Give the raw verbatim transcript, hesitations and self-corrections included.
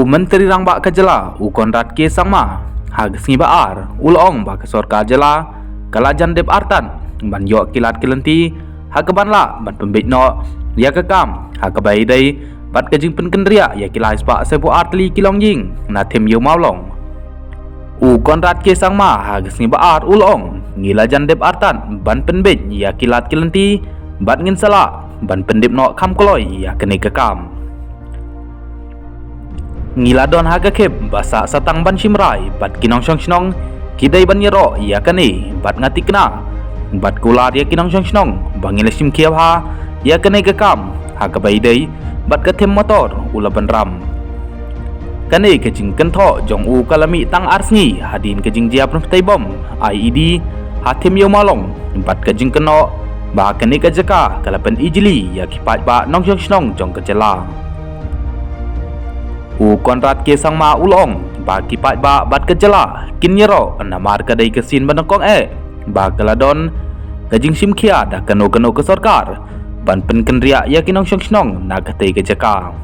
U Myntri Rangbah ka jylla u Conrad K Sangma ha ka sngi ba ar u la ong ba ka sorkar jylla ka la jan dep artat ban ïoh ki lad ki lynti ha kaban lah ban pynbeit noh ïa ka kam ha kaba ïadei bad ka jingpynkynriah ïa ki lai spah sanphew ar tylli ki longïing na Them Ïew Mawlong. U Conrad K Sangma ha ka sngi ba ar u la ong, ngi la jan dep artat ban pynbeit ïa ki lad ki lynti bad ngin sa lah ban pyndep noh kham kloi ïa kane ka kam. Ngi la don ha ka khep ba sah satang ban shim rai bad ki nongshong shnong ki dei ban ïaroh ïa kane bad nga thikna bad kular ïa ki nongshong shnong ba ngi la shim khia bha ïa kane ka kam ha kaba ïadei bad ka them motor u la bynram. Kane ka jingkynthoh jong u ka la mih tang ar sngi hadien ka jingjia pynptei bom I E D ha Them Ïew Mawlong bad ka jingkynnoh ba kane ka jaka ka la pynijli ïa ki paidbah nongshong shnong jong ka jylla. U Conrad K Sangma u la ong ba ki paidbah bad ka jylla kin ïaroh namar ka dei ka sien ba nyngkong eh ba ka la don ka jingshim khia da kano kano ka sorkar ban pynkynriah ïa ki nongshong shnong na katei ka jaka.